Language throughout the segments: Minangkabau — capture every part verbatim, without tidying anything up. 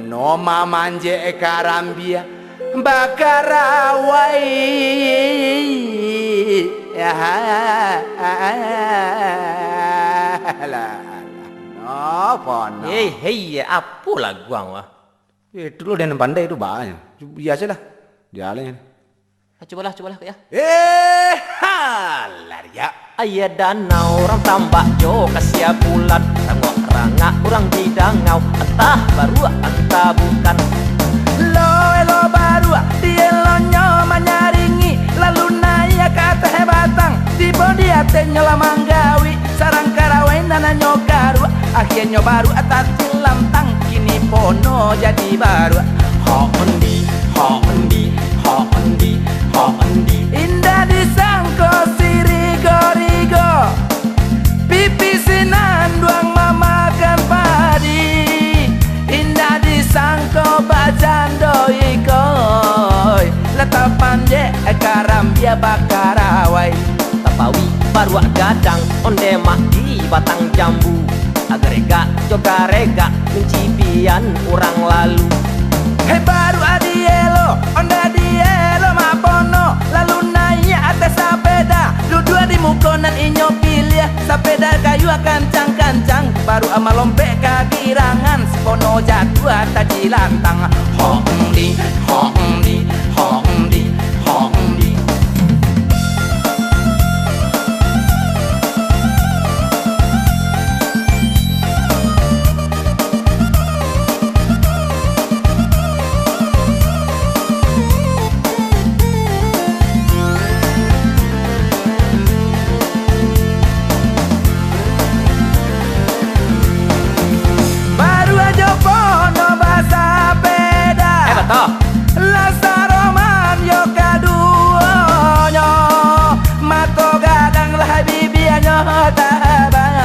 No mamanjek karambia bakarawai. Alah, alah. Napa nak? Hei, hei, apo lagu ang, wah? Eh, tu lo den pandai tu, ba. Biasolah. Dialeh. Ah, cubolah, cubolah, Kak, ya. Eh, ha, lariak. Aia danau urang tambak jo kasia bulan, rangok-rangak urang di dangau, antah baruak, antah bukan. Lo elo baruak, di elonyo manyaringi, lalu naiak ka ateh batang, tibo di atehnyo lah manggawik. Sarang karawai nan hanyo karuak, akhianyo baruak tacilantang, kini pono jadi baruak. Hok undi, hok undi, hok undi, hok undi. Indak disangko sirigo-rigo, pipi sinanduang mamakan padi. Indak disangko bajando ikoi, lah tapanjek karambia bakarawai. Tapawi baruak gadang, onde mak di batang jambu. Agaregak jo garegak, mancibian urang lalu. Hei baruak dielo, onde dielo mak pono, lalu naiak ateh sapeda, duduak di muko nan inyo piliah, sapeda kayu kancang-kancang, baruak malompek kagirangan, si pono jatuah tacilantang. Hok undi, hok undi, hok undi, hok undi. Baruak jo pono basapeda. Eh, batua. Lah saroman yo kaduonyo. Mato gadang lah bibianyo tabang.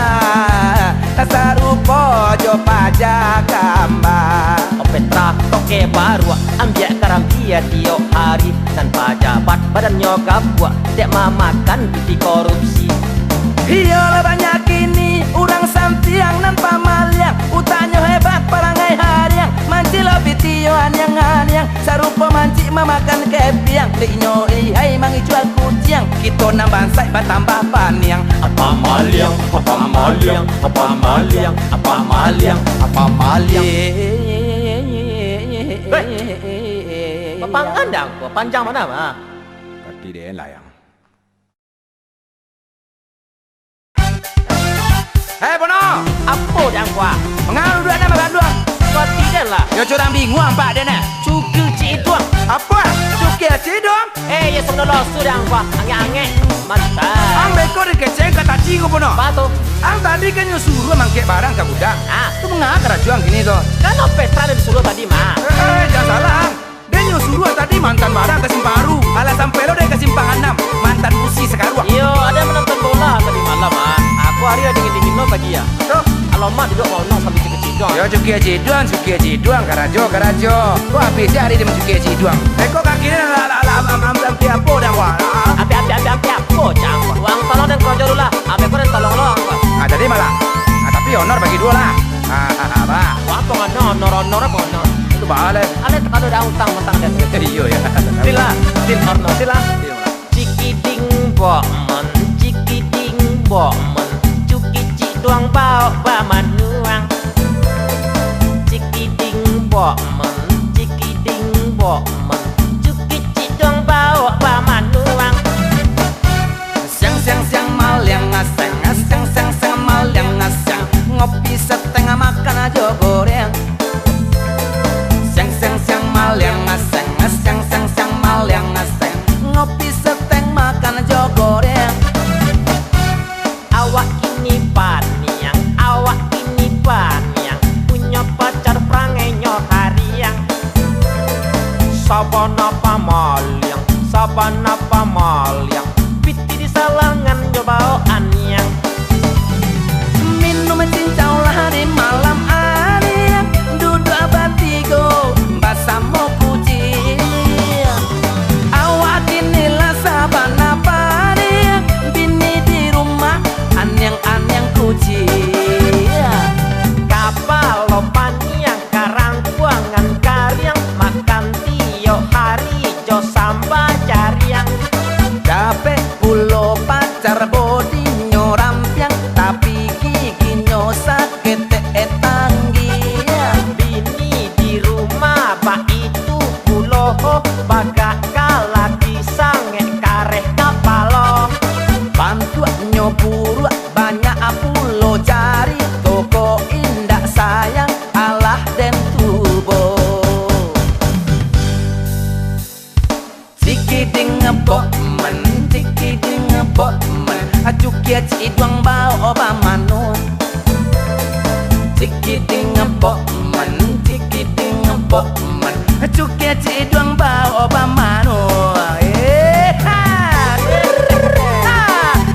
Lah sarupo jo paja kamba. Oh, Petra, toke baruak, ambiak karambia tiok hari. Nan pajabat badannyo gabuak, dek mamakan pitih korupsi. Iyolah banyak kini urang santiang nan pamaliang, utaknyo hebat parangai hariang, mancilok pitih yo aniang-aniang, sarupo mancik mamakan kepiang, dek inyo ihai mangicuah kuciang, kito nan bansaik batambah paniang. Apa maliang, apa maliang, apa maliang, apa maliang, apa maliang. Hei, bapangan dah angku, panjang bana mah. Kati den layang. Hei, Bono! Apo, Dang Angku? Manga duduak nan baganduang? Kati den lah. Yo, curang binguang, Pak, den, eh. Cuki Cik Iduang. Apo? Cuki Cik Iduang? Eh, yo, sabana losu, Dang Angku. Angek-angek. Mantap. Ang beko dikeceng ka taci ko, Bono. Apo tu? Ang tadi kan nyo suruah mangkek barang ka gudang. Ah. Tu manga karajo ang kini tu? Kan Petra nan disuruah tadi, mah. Eh, eh, jan salah, ang. Den nyo suruah tadi maantan barang ka Simpang Aru. Alah sampai lo den ka Simpang Anam, maantan busi sakaruak. Iyo, ado nan manonton bola tadi malam, ah. Aku hari lah dingin-dingin lo pagi, ah. Tu? Alamak, duduak baonong sambil cuki-cuki doang. Yo, cuki aja doang, cuki aja doang, karajo, karajo. Kok habis se hari den mancuki aja doang? Eh, kok kaki ni lah, lah, lah, am, am, am, sampai apo dah, wah? Ah, ah. Api, api, api, api, apo, Cang? Wang tolong den karajo dulu lah. Apo ko den tolong lo, Angku? Ah, jadi malah. Ah, tapi honor bagi duo lah. Ah, ah, ah, bah. Wah, apo honor, honor, honor, apo honor? Itu bah, leh. Alek, kalau ada utang, utang, den. Iyo, ya. Sila, sila, honor, sila. Iyo, lah. Cikiding bokmon, cikiding bokmon, cuki Cik Iduang baok bamanuang. Cikiding bokmon, cikiding bokmon, cuki Cik Iduang baok bamanuang. Siang, siang, siang, maliang, siang, siang, siang, siang, maliang, siang, ngopi satangah makan jo goreng. Siang, siang, siang, maliang, siang, siang, siang, siang, maliang, siang, ngopi satangah makan jo goreng. Awak kini paniang, awak kini paniang, punyo pacar parangainyo hariang. Sabana pamaliang, sabana pamaliang, pitih di salangan jo baok aniang. Minum cincau lah di malam aniang, duduak batigo basamo kuciang. Awak kini lah sabana paniang, bini di rumah, aniang-aniang kuciang. Kapalo paniang, karangkuangan Cukia ciduang bao bamanu. Eh, ha. Ha.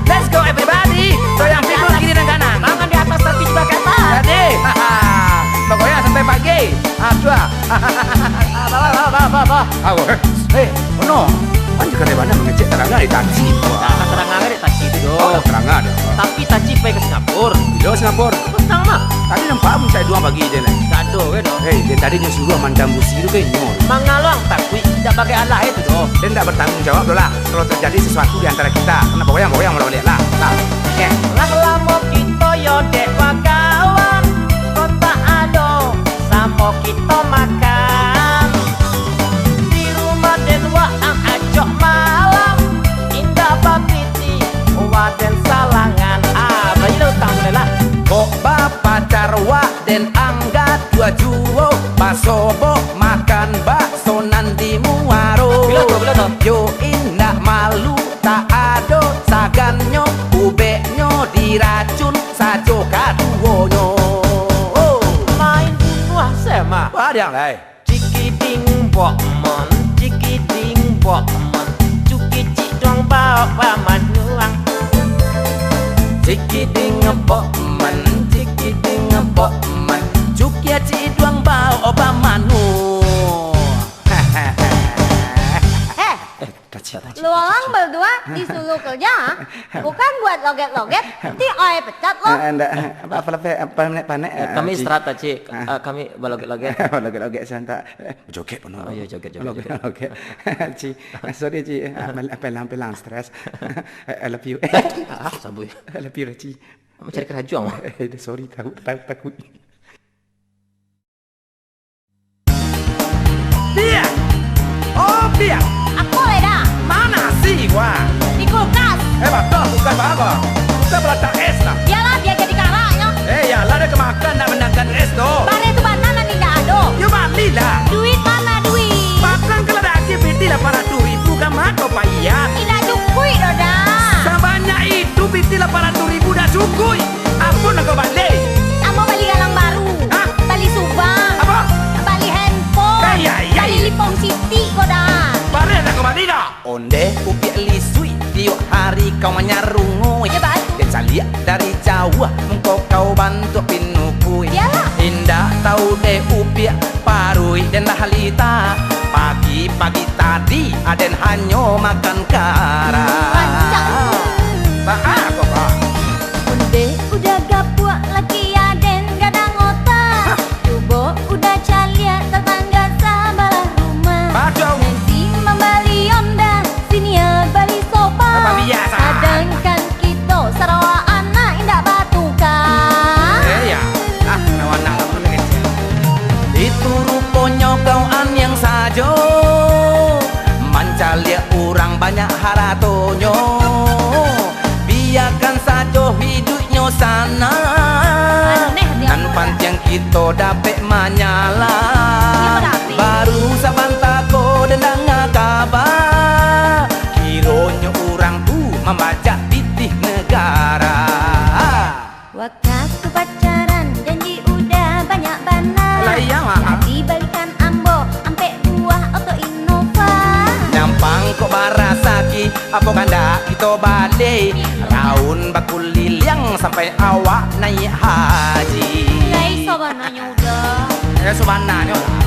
Let's go everybody. Goyang pinggul kiri dan kanan. Tangan di atas tapi juga ke atas. Jadi, ha, ha. Bagoyang sampai pagi. Ah, dua. Ah, bawah, bawah, bawah, bawah, bawah. Ah, eh. Eh, oh no. Pan juga rebana mangecek taranga di taksi. Wah. Nah, taranga di taksi tu, doh. Oh, taranga dah. Tapi taksi pai ka Singapura. Iyo, Singapura. Petang mah. Tadi nampak pun saya dua pagi je, nah. Gado, kan, doh? Eh, dia tadi dia suruh mandam busi tu, kan, nyo. Mangaluang takuik, tidak pakai alah itu, doh. Dia tidak bertanggung jawab, doh, lah. Kalau terjadi sesuatu di antara kita, kena bagoyang-bagoyang malam balik, lah. Lah. Oke. Lah lamo kito yo dek bakawan, kok tak ado samo kito makan. Di rumah den waang acok malam, indak bapiti, waden salangan. Ah, bayi lo utang boleh lah. Kok bapacar waden angga tua juo, basobok makan bakso nan di muaro. Bilo tu, bilo tu. Yo indak malu, tak ado sagannyo, ubeknyo diracun sajo kaduonyo. Oh. Main bunuah se mah. Padiang lai. Cikiding bokmon, cikiding bokmon, cuki ciduang bao bamanuang. Cikiding bokmon, cikiding bokmon, cukia ciduang bao bamanu. Eh, Taci, taci, lu taci, orang taci. Berdua disuruh kerja, ah? Bukan buat loget-loget, nanti oi pecat lo. Eh, ndak, apa, apa, apa, panek, panek, Eh, ah, kami Ci. Istirahat, Taci. Ah. Eh, kami baloget-loget. Baloget-loget sebentar. Eh, joget penuh. Oh, iya, joget, joget, Loget, joget. Loget. Ci, ah, sorry, Ci. Ah, pelang, pelang, pelang, stres. I love you. Ah, sabu. I love you, Ci. Mencari kerajuang, Bang. Eh, sorry, tahu, tahu, takut. Bia! Oh, Bia! Apo, Leda? Mana si Iwa? Di kulkas. Eh, batua, kulkas apa? Kita belatak es lah. Bialah, bia jadi karaknyo. Eh, iyalah, dah kemakan nak menangkan es tu. Bareh tu bana nan indak ado. Yo, balilah. Duit mana duit? Makan kalau dah agi piti lapan ratus ribu kan mako payah. Indak cukuik doh, dah. Sabanyak itu piti lapan ratus ribu dah cukuik. Apo nak kau bali? Ambo bali galang baru. Hah? Bali subang. Apo? Bali handphone. Eh, ya, ya, Bali ya. Lipong Siti ko dah. Bareh nak kau bali dah? Ondeh upiak lisuik, tiok hari kau manyarunguik. Ya, batua. Den saliak dari jauah, muko kau bantuak pinukui. Yalah. Indak tahu deh upiak paruik den lah lita. Pagi-pagi tadi aden hanyo makan kara. Rancak tu. Baa kok, Pak? Ondeh udah gapuak laki aden gadang otak. Hah? Cubo udah caliak tatangga sabalah rumah. Batua. Nanti mambali onda, sini bali sopa. Apa biasa? Sadangkan kito sarawa anak indak batuka. Eh, ya. Ah, kawan anak lamo lagi kecil. Itu ruponyo kau aniang sajo, mancaliak urang banyak haratonyo. Biakan sajo hiduiknyo sanang. Aneh dia. Nan pantiang kito dapek manyalang. Ini berarti. Baru sabanta ko den danga kaba, kironyo urang tu mambajak pitih negara. Wakatu pacaran janji udah banyak bana. Lah iya, Mak. Lah dibalikan ambo ampek buah oto Innova. Nyampang kok barasaki, apo kandak kito bali? Raun bakuliliang sampai awak naiak haji. Lah iso bananyo udah. Eh, sabananyo lah.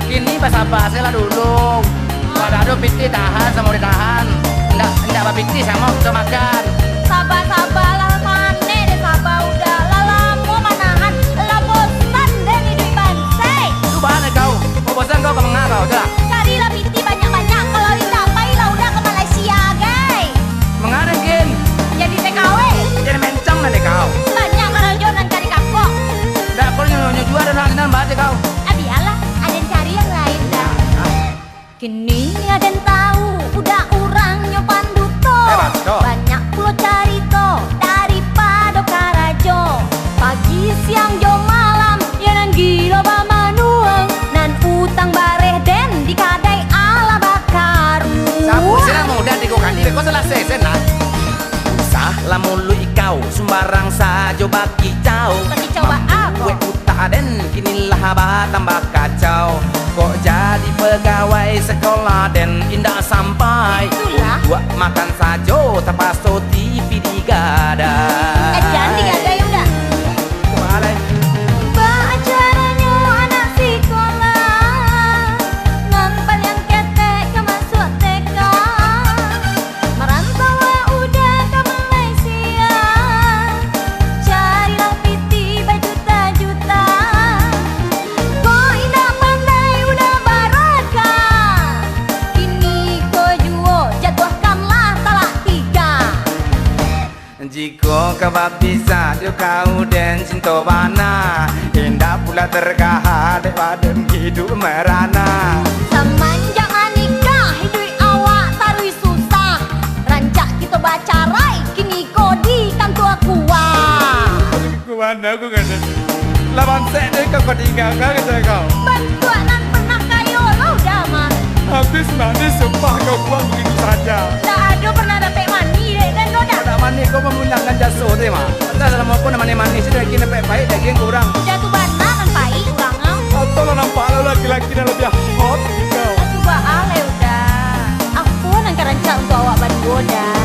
Kini basaba se lah dulu. Kalau ado pitih tahan samo ditahan. Ndak, ndak bapitih samo kito makan. Saba-saba lah, sanek deh saba udah. Lah lamo manahan, lah bosan deh iduik bansaik. Tu bahan deh kau. Kok bosan kau ka manga kau, tu lah. Carilah pitih banyak-banyak, kalau indak pailah udah ka Malaysia, gai. Manga den, Gin? Jadi T K W. Jadi mencong nan deh kau. Banyak karajo nan cari kapok. Ndak, kau nyo, nyo jua ado nan, nan bahat deh kau. Ah, bialah, aden cari yang lain dah. Kini aden tahu, udah urangnyo panduto. Eh, batua. Banyak pulo carito daripado karajo. Pagi, siang, jo malam, yo nan gilo bamanuang, nan utang bareh den di kadai alah bakaruang. Sapu sinan mudah tigo kali, beko salasai sen lah. Usah lah muluik kau, sumbarang sajo bakicau. Bakicau baa ko? Mambuek utak den, kini lah batambah kacau. Kok jadi pegawai sekolah den indak sampai. Itulah. Buat makan sajo tapaso T V digadai. Eh, jan digadai, Uda. Baa caronyo anak sikolah nan paliang ketek ka masuak T K. Marantau lah Uda ka Malaysia, carilah pitih bajuta-juta. Kok indak pandai Uda baraka, kini ko juo jatuahkanlah talak tiga. Jikok ka bapisah jo kau den cinto bana, indak pulo tarkaha dek badan hiduik marana. Samanjak manikah, hiduik awak taruih susah. Rancak kito bacarai, kini ko di kantua KUA. Ku bana ku kata. Lah bansek deh kau, kau tinggalkan kata kau. Bantuak nan pernah kayo lo dah mah. Habis manih sumpah kau buang begitu saja. Tak ado pernah dapek manih dek den lo dah. Nak manih kau memunyakan jaso tu mah. Entah selama kau nak manih-manih sih, daging dapek pahik, daging kurang. Jatuah bana nan pahik urang ah. Atau lah nampak lo laki-laki nan lebih hot kau. Jatuah baa lai Uda. Apo nan ka rancak untuak awak baduo dah.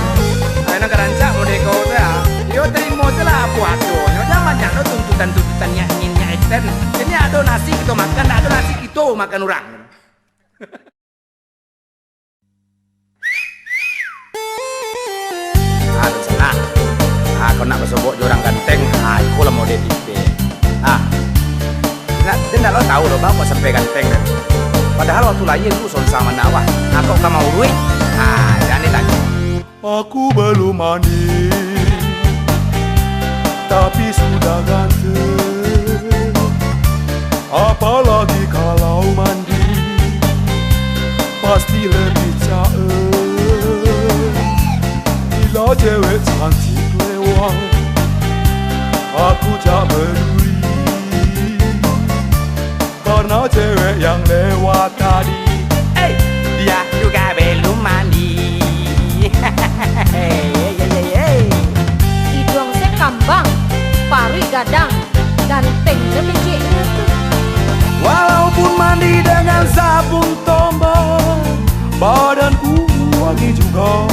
Ai, nan ka rancak model kau tu ah. Yo tarimo je lah apo adonyo. Jan banyak lo tuntutan-tuntutan nyak ngin nyak eten. Kini ado nasi kito makan, ndak ado nasi kito makan urang. Ah, tu salah. Ah, kau nak basobok jo urang ganteng, ah, iko lah model tipe. Ah. Nak, dia ndak lo tahu lo, baa kok sampai ganteng kan. Padahal waktu lahia dulu sonsang mano awak. Ah, kok ka mauruik? Ah, jan ditanyo. Aku belum mandi, tapi sudah ganteng. Apalagi kalau mandi, pasti lebih caem. Bila cewek cantik lewat, aku tak peduli. Karena cewek yang lewat tadi, eh, dia juga belum mandi. Hei, hei, hei, hei. Iduang se kambang, paruik gadang, ganteng se kecek tu. Walaupun mandi dengan sabun tombol, badanku wangi juga.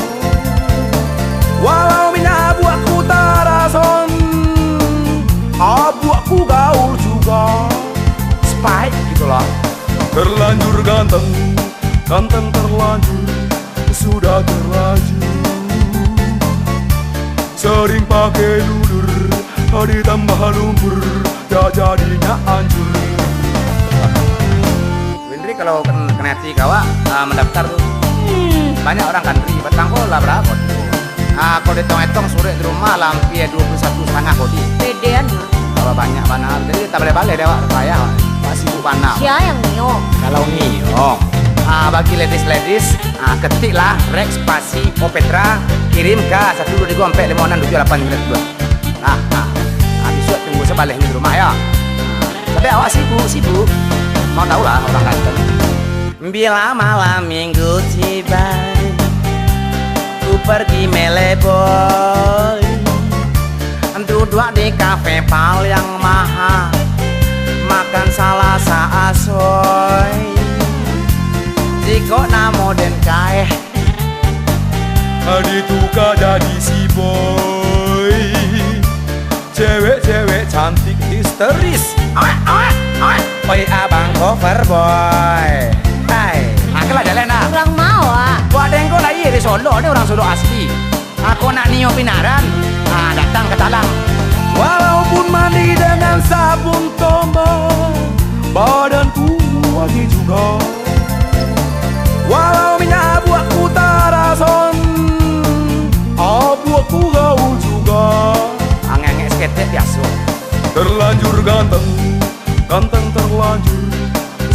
Walau minyak buakku tarason, abuakku gaul juga. Spike gitulah. Terlanjur ganteng, ganteng terlanjur, sudah terlanjur. Sering pakai ludur, ditambah lumpur, ya jadinya hancur. Windri, kalau ken-, kena hati kau, ah, mendaftar tu. Hmm. Banyak orang kan, Ri, batang kau lah berapa tu? Ah, kalau dietong-etong, surek di rumah lah hampir dua puluh satu setengah kodi. Pedean. Kalau banyak bana, jadi tak baleh-baleh dek awak, payah. Awak sibuk bana. Sia yang nio? Kalau nio, ah, bagi ladies-ladies, ah, ketiklah Rex spasi Opetra, kirim ka satu dua tiga empat lima enam tujuh lapan sembilan sepuluh. Nah, nah. Ah, bisuak tunggu sabaleh di rumah, yo. Nah, tapi awak sibuk, sibuk. Mau tahu lah orang ganteng. Bila malam minggu tiba, ku pergi meleboy. Duduak di kafe paling mahal, makan salasa asoy. Jikok namo den kaeh, ditukar jadi si boy. Cewek-cewek cantik histeris. Awek, awek, awek. Oi abang cover boy. Hai. Ah, kalah jalan dah. Urang mau, ah. Buat dengko lahia di Solok ni, urang Solok asli. Ako nak nio pinaran, ah, datang ka talang. Walaupun mandi dengan sabun tombol, badanku wangi juga. Walau minyak buakku tarason, abuakku gaul juga. Angek-angek saketek biaso. Terlanjur ganteng, ganteng terlanjur,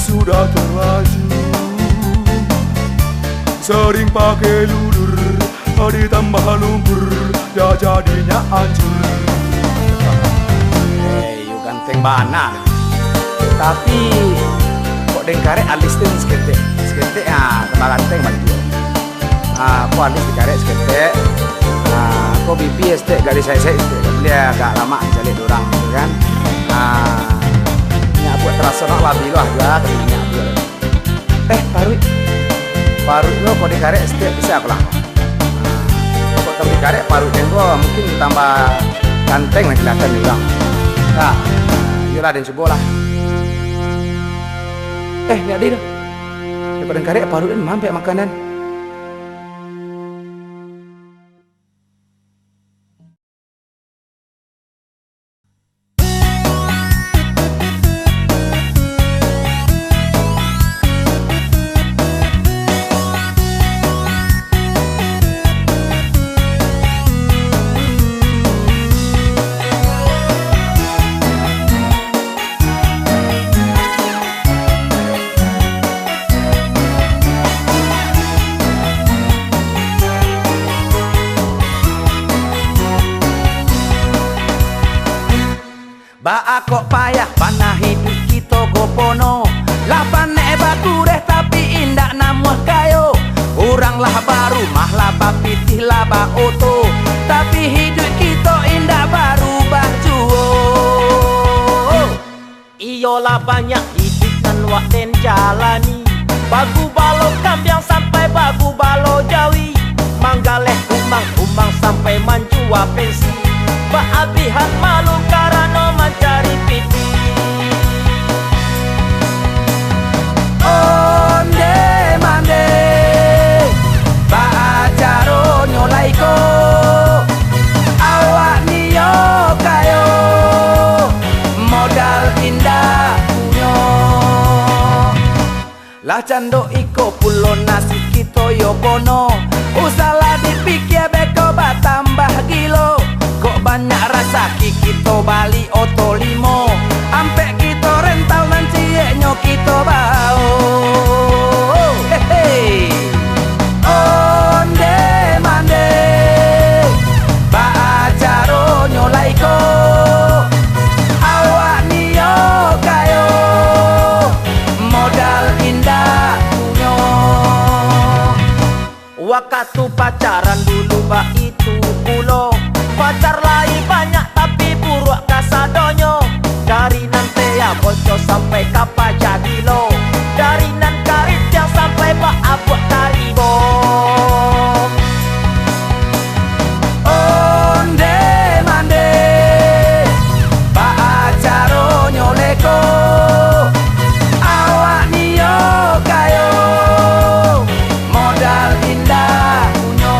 sudah terlanjur. Sering pakai ludur, ditambah lumpur, ya jadinya hancur. Hei, yo ganteng bana. Tapi, kok den karek alis tu saketek. Saketek, ah, tambah ganteng bantuak. Ah, ko alis dikarek saketek. Ah, ko pipi saketek, gali saik-saik saketek. Bia agak lamak dicaliak dek urang, gitu kan. Ah, minyak buak taraso nak labiah lah, juo ka minyak buak. Eh, paruik. Paruik lo kok dikarek satiok bisa ko lah. Kok tau dikarek paruik den ko mungkin tambah ganteng lah kaliatan di urang. Nah, iyolah den cubo lah. Eh, ndak ado doh. Kok den karek paruik den mampek makanan. Baa kok payah bana hiduik kito ko pono. Lah panek bakureh tapi indak namuah kayo. Urang lah barumah, lah bapitih, lah baoto, tapi hiduik kito indak barubah juo. Iyolah banyak hiduik nan wak den jalani. Bagubalo kambiang sampai bagubalo jawi. Manggaleh umang-umang sampai manjua pensi. Baabihan malu karano mancari piti. Onde mande, baa caronyo lai ko? Awak nio kayo, modal indak punyo. Lah cando iko pulo nasib kito yo pono. Usahlah dipikia beko batambah gilo. Kok banyak rasaki kito bali oto limo. Ampek kito rental nan cieknyo kito bao. Hehe. Onde mande, baa caronyo lai ko? Awak nio kayo, modal indak punyo. Wakatu pacaran dulu baitu pulo, pacar lai banyak tapi buruak kasadonyo. Dari nan tea boco sampai ka paja gilo, dari nan karitiang sampai baabuak karibom. Onde mande, baa caronyo lai ko? Awak nio kayo, modal indak punyo.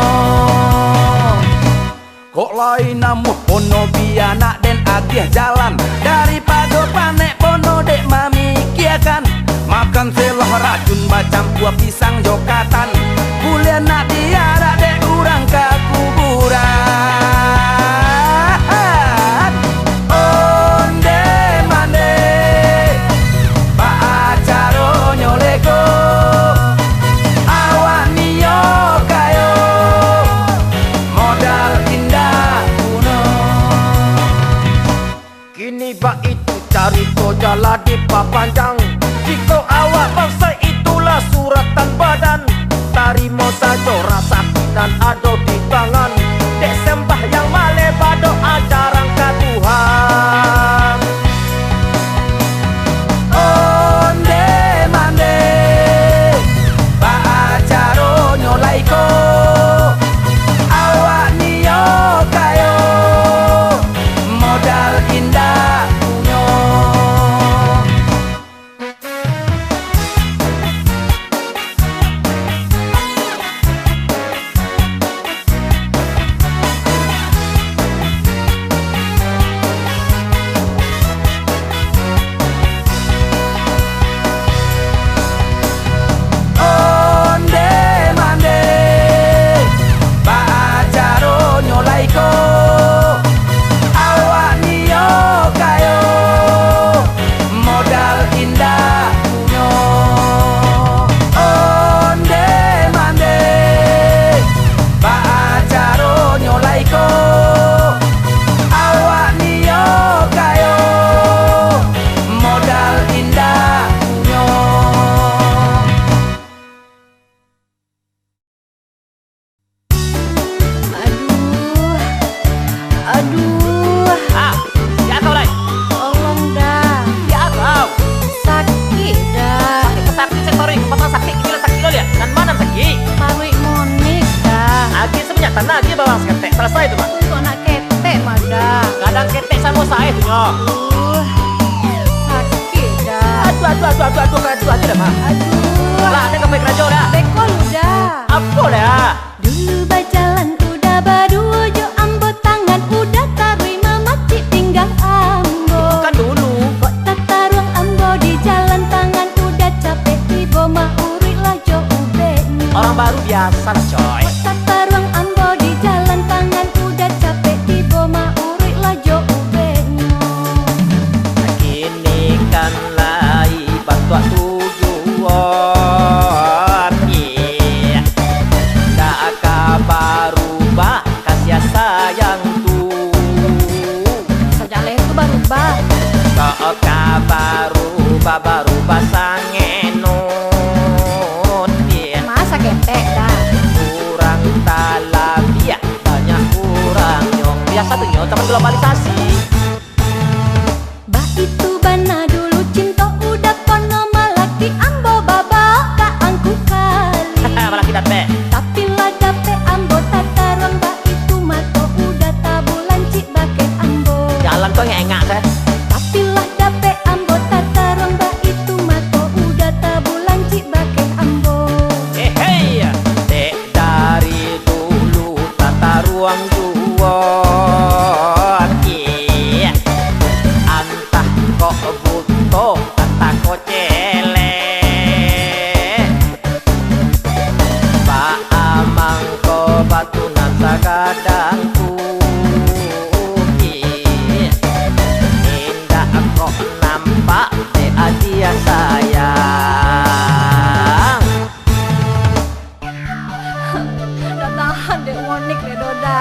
Kok lai namuah pono bia nak den agiah jalan, daripado panek pono dek mamikiakan. Makan selah racun bacampua pisang jo katan, buliah nak diarak dek urang ka kuburan. Onde mande, baa caronyo lai ko? Awak nio kayo, modal indak punyo. Kini baitu carito jan lah dipapanjang. Jikok awak bansaik itulah suratan badan, tarimo sajo rasaki nan ado di tangan. Dek sembahyang maleh badoa jarang ka Tuhan. Onde mande, baa caronyo lai ko? Awak nio kayo, modal indak punyo. Tanah aja bawang saketek, salasai tu, Mak. Untuak anak ketek mah, Da. Gadang ketek samo sae tu nyo. Uh, sakik, Da. Aduh, aduh, aduh, aduh, aduh, aduh, aduh dah, Mak. Aduh. Lah, dah ka pai karajo dah. Beko lu, Da. Apo dah? Dulu bajalan Uda baduo jo ambo, tangan Uda taruih mamacik pinggang ambo. Itu kan dulu. Kok tataruang ambo di jalan, tangan Uda capek tibo mauruik lah jo ubeknyo. Orang baru biasa lah, coy. Kok tataruang ambo di jalan, tangan Uda capek tibo mauruik lah jo ubeknyo. Kini kan lai batuak tujuan, dak ka barubah kasih sayang tu. Sajaleh tu barubah. Dak ka barubah, barubah sangenut. Masa ketek dah. Kurang talabiah, banyak kurangnyo. Biasa tu nyo, zaman globalisasi. Baitu bana dulu cinto Uda, kono malaki ambo babaok ka angku kali. Malaki dapek. Tapi lah dapek ambo tataruang, baitu mato Uda tabulancik bakeh ambo. Jalan tu engak-engak se. Tapi lah dapek ambo tataruang, baitu mato Uda tabulancik bakeh ambo. Eh, hei, dek dari dulu tataruang juo, ih. Antah kok buto, antah kok celek. Baa mangko batu nan sagadang tu, ih. Indak kok nampak dek adia sayang. Dak tahan dek Monik dek Doda.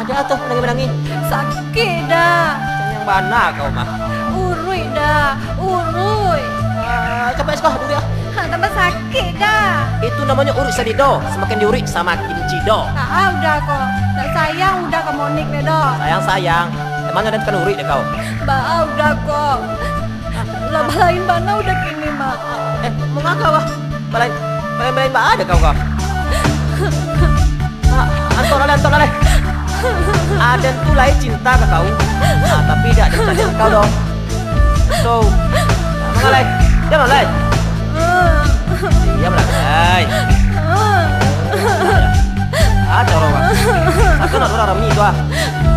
Ada tu, manangih-manangih. Sakik dah. Canyang bana kau mah. Uruik dah, uruik. Ah, capek siko, duduk ah. Ha, tambah sakik dah. Itu namonyo uruik sadido, samakin diuruik samakin cido. Ah, ah, udah ko. Dak sayang udah ka Monik dek Do. Sayang-sayang. Emangnya ada tukang uruik dek kau? Ba, ah, udah ko. Lah balain bana udah kini mah. Eh, mangaka wah? Balain, balain, balain baa dek kau ko? Ah, antok lah, antok lah. Aden tu lai cinta ka kau. Ah, tapi dak ado cinta ka kau doh. So, manga lai? Diam lah lai. Diam lah lai. Ah, caro, Bang. Aku nak suruh rami tu ah.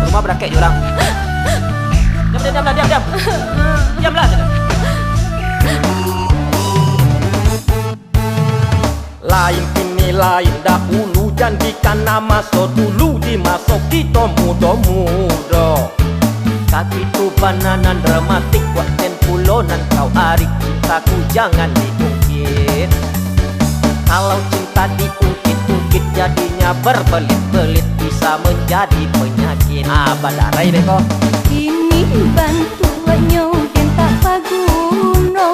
Rumah badakek jo urang. Diam, diam, diam, diam, diam. Diamlah. Lain kini lain dahulu, jandikan maso dulu, di maso kito mudo-mudo. Kakitu bana nan dramatik, buat den pulo nan kau arik, cintaku jangan diungkit. Kalau cinta diungkit-ungkit, jadinya berbelit-belit, bisa menjadi penyakit. Ah, badarai beko. Kini bantuaknyo den tak paguno.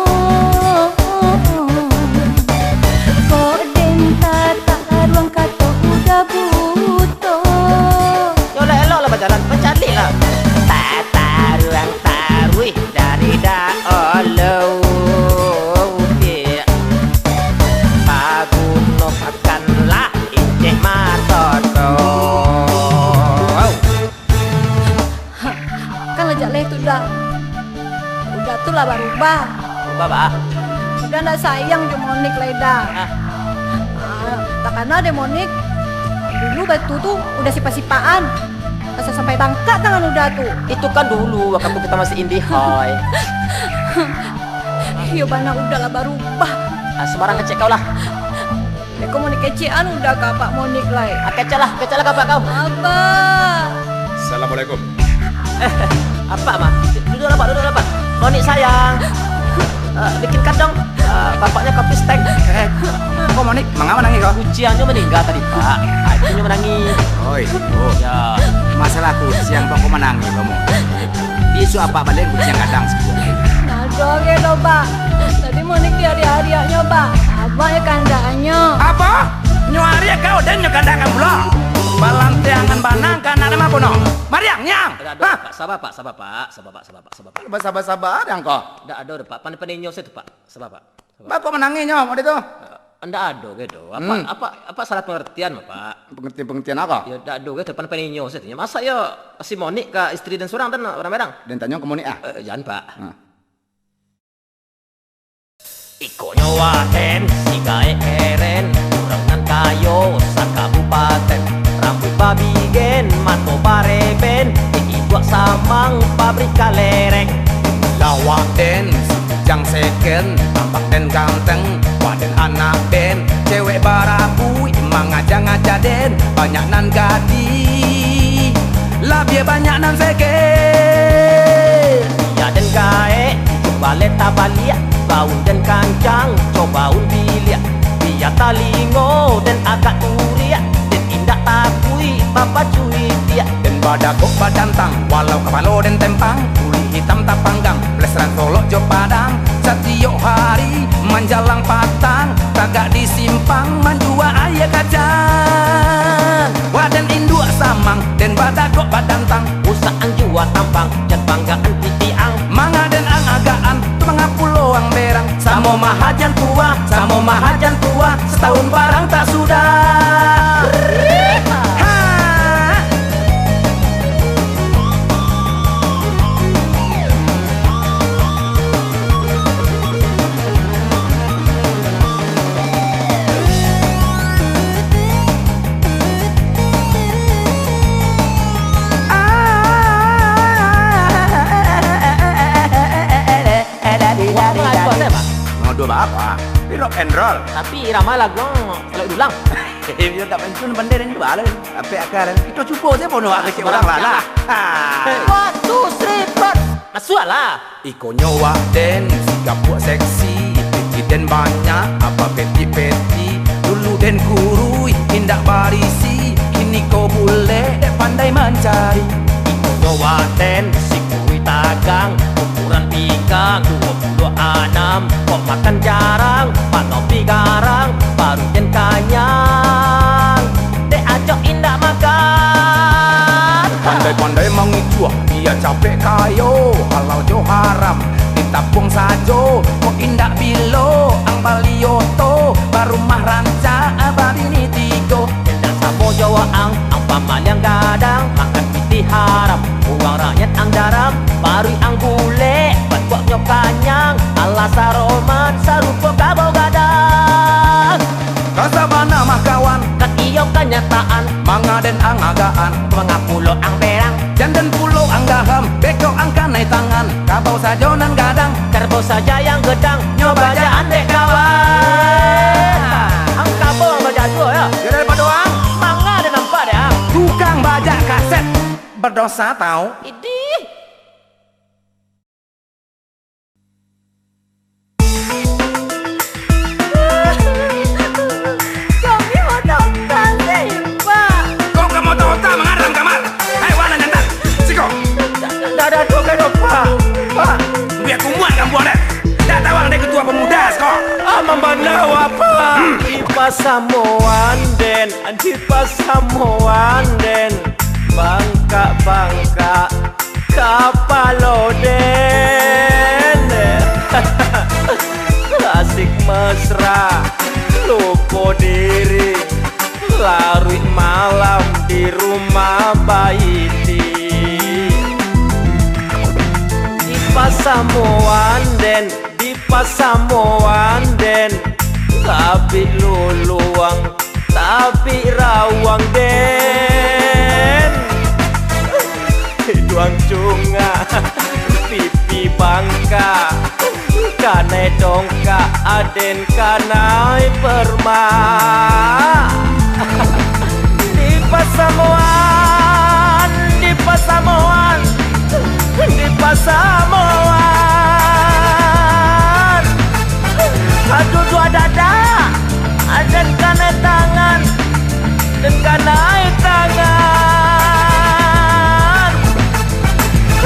Kok den tataruang kato Uda buto. Yo lah, elok lah bajalan, mancaliak lah. Tataruang taruih dari daolo. Pagunokanlah incek mato tu. Kan lah jaleh tu dah. Uda tu lah barubah. Barubah baa? Uda ndak sayang jo Monik lai dah. Hah? Ah, takana dek Monik, dulu baitu tu Uda sipak-sipakan. Asa sampai bangkak tangan Uda tu. Itu kan dulu, wakatu kita masih indihoi. Iyo bana Uda lah barubah. Ah, sumbarang kecek kau lah. Iko Monik kecekan Uda ka apak Monik lai. Ah, kecek lah, kecek lah ka apak kau. Abah. Assalamualaikum. Eh, apak mah. Duduak lah, Pak, duduak lah, Pak. Monik sayang. Eh, bikin kadang. Eh, bapaknya kopi steng. Eh, kok Monik? Manga manangih kau? Kuciangnyo maningga tadi, Pak. Ah, itu nyo manangih. Oi, oh. Ya. Masalah kuciang, kok manangih kau, Monik? Bisuak apak balian kuciang gadang sabuah. Nado ge doh, Pak. Tadi Monik diariak-ariaknyo, Pak. Abah yo kandakanyo. Apa? Nyo ariak kau, den nyo kandakan pulo? Balantiangan banang ka anak dama puno. Mariang, nyang! Aduh, aduh, Pak. Sabar, Pak. Sabar, Pak. Sabar, Pak. Sabar, Pak. Sabar, Pak. Basaba-saba dang ko. Ndak ado doh, Pak. Pandai-pandai nyo se tu, Pak. Sabar, Pak. Sabar. Baa kok manangih nyo, model tu? Ndak ado gitu. Apa, Hmm. apa, apa salah pengertian, Bapak? Pengertian-pengertian apa? Ya, ndak ado gitu, pan paninyo sajo. Masa yo si Monik ka istri den surang, den barang-barang? Den tanyo ka Monik, ah? Eh, jan, Pak. Nah. Ikonyo Waden, si gaek keren, urang nan kayo sakabupaten, rambuik babigen, mato bareben, iduak samang, pabrik kalereng. Lah Waden, si bujang seken, tampak den ganteng, Waden anak ben, cewek barabuik, mangaja-ngaja den, banyak nan gadih, labiah banyak nan seken. Iyo den gaek, cubo baleh tabaliak, baun den kancang, cubo baun biliak, bia talingo den agak turiak, den indak takuik bapacuipiak. Den badagok badantang, walau kapalo den tempang, kulik hitam tapanggang, plesteran Solok jo Padang, satiok hari manjalang patang, tagak di simpang manjua aia kacang. Waden induak samang, den badagok badantang, usakan jua tampang, jan banggaan pitiang. Manga den ang agaan, tu manga pulo ang berang. Samo mahajan tua, samo mahajan tua, satahun barang tak sudah. Ha! Wah, apa lagu apa, Bang? Mau dua apa? Ini rock and roll. Tapi irama lagu ang salawik dulang. Eh, biar tak pensiun, pandai dan jual. Sampai akal. Kita cuba saja bono kecek orang lah, lah. Ha. One, two, three, four. Masuklah. Ikonyo Waden, si gapuak seksi, peti den banyak, apa peti-peti. Dulu den kuruih, indak barisi, kini ko bulek, dek pandai mancari. Ikonyo Waden, si kuruih tagang, ukuran pinggang duo puluah anam, kok makan jarang, pano pigarang, paruik den kanyang, dek acok indak makan. Pandai-pandai mangicuah, bia capek kayo, halal jo haram, ditapuang sajo, kok indak bilo, ang bali oto, barumah rancak, babini tigo. Indak samo jo ang, ang pamaliang gadang, makan pitih haram, uang rakyat ang daram, paruik ang bulek, batuaknyo kanyang, alah saroman, sarupo kabau gadang. Ka sabana mah kawan, kan iyo kanyataan, manga den ang agaan, manga pulo ang berang, jan den pulo ang gaham, beko ang kanai tangan, kabau sajo nan gadang, kerbau saja yang gedang, nyo bajaan dek kawan. Ang kabau ang bajaan juo, yo. Yo, daripado ang. Manga den nampak dek ang. Tukang bajak kaset, berdosa tau. Idih. Kami otak-otak sih, Pak. Kok kamu otak-otak mangaram kamar? Hai, wala nyata. Siko. Dah, dah, tu kan, Pak. Pak. Biar kumuat kamu ada. Dah tawang dek ketua pemuda, siko. Ah, mambanau, Pak. Hmm. Di pasamuan den, di pasamuan den. Bangkak-bangkak kapalo den. Asik mesra, lupo diri, laruik malam di rumah baiti. Di pasamuan den, di pasamuan den, tapi luluang tapi rawang den, iduang cungak, pipi bangka, kanai dongkak, aden kanai perma. Di pasamuan, di pasamuan, di pasamuan. Aduh, dua dada, aden kanai tangan, den kanai tangan.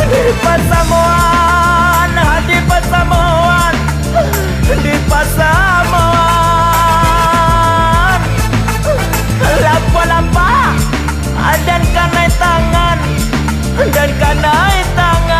Di pasamuan, di pasamuan, di pasamuan. Lampa-lampa, aden kanai tangan, den kanai tangan.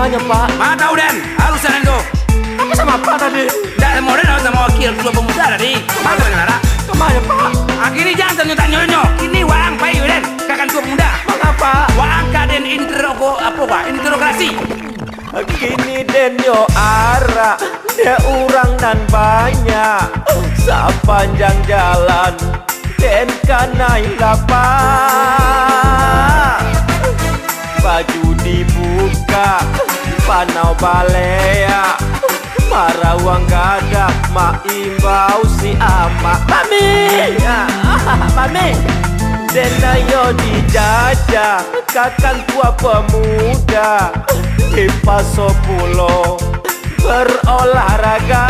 Apo, Pak? Ma tau den, urusan den tu. Apo samo Apak tadi? Ndak samo den, samo wakil ketua pemuda tadi. Ma tau den, Lara? Ka ma, Pak? Ah, kini jan tanyo-tanyo nyo. Kini waang pai den ka kantua pemuda. Manga, Pak? Waang ka den interogo-, apo, Pak? Interogasi. Kini den nyo arak, dek urang nan banyak, sapanjang jalan den kanai lapeh. Baju dibuka, panau baleak, marawang gadang, maimbau si amak. Mami! Ah, Mami! Den ayo dijajah ka kantua pemuda, dipaso pulo berolahraga.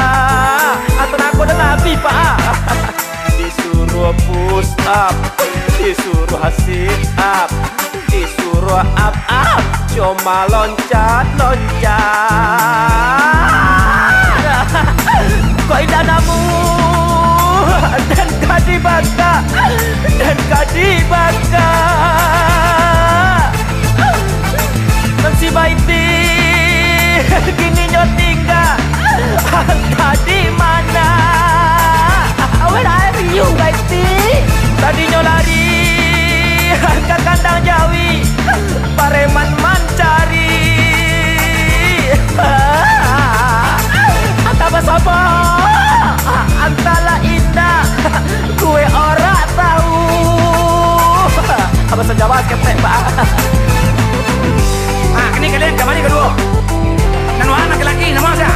Atau nako den abih, Pak? Disuruah push up, disuruah sit up, disuruah up up, cuma loncat loncat. Kok indak namuah, den ka dibaka, den ka dibaka. Nan si Baiti, kini nyo tingga, antah di mana? Where are you, Baiti? Tadinyo lari ka kandang jawi, pareman mancari. Antah basamo, antah lah indak. Kue orak tahu. Apo sajawa saketek, Pak? Ah, kini kalian kamari kaduo. Nan waang laki-laki, namo sia?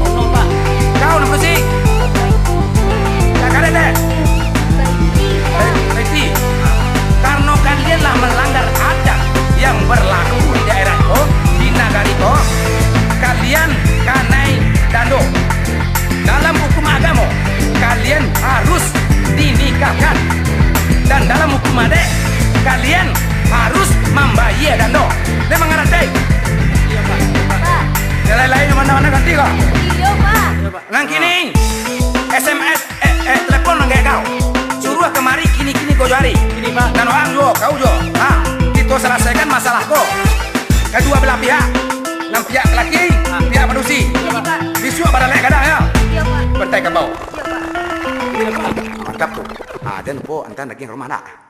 Ono, Pak. Kau, nan padusi? Kak Kadet, eh? Baiti. Karano kalian lah melanggar adat yang berlaku di daerah ko, di nagari ko, kalian kanai dando. Dalam hukum agamo, kalian harus dinikahkan. Dan dalam hukum adat, kalian harus mambayia dando. Lai mangarati? Iyo, Pak. Pak. Nan lain-lain nan ma-ma ganti ko? Iyo, Pak. Nan kini, S M S, eh, eh, telepon nan gaek kau. Suruah kamari kini-kini ko jo ari. Kini, Pak. Nan waang juo, kau juo. Ha, kito salasaikan masalah ko. Kaduo balah pihak. Nan pihak laki, pihak padusi. Iyo, Pak. Bisuak baralek gadang, yo. Iyo, Pak. Bantai kabau. Iyo, Pak. Mantap tu. Ha, den po, antaan dagiang ka rumah nak?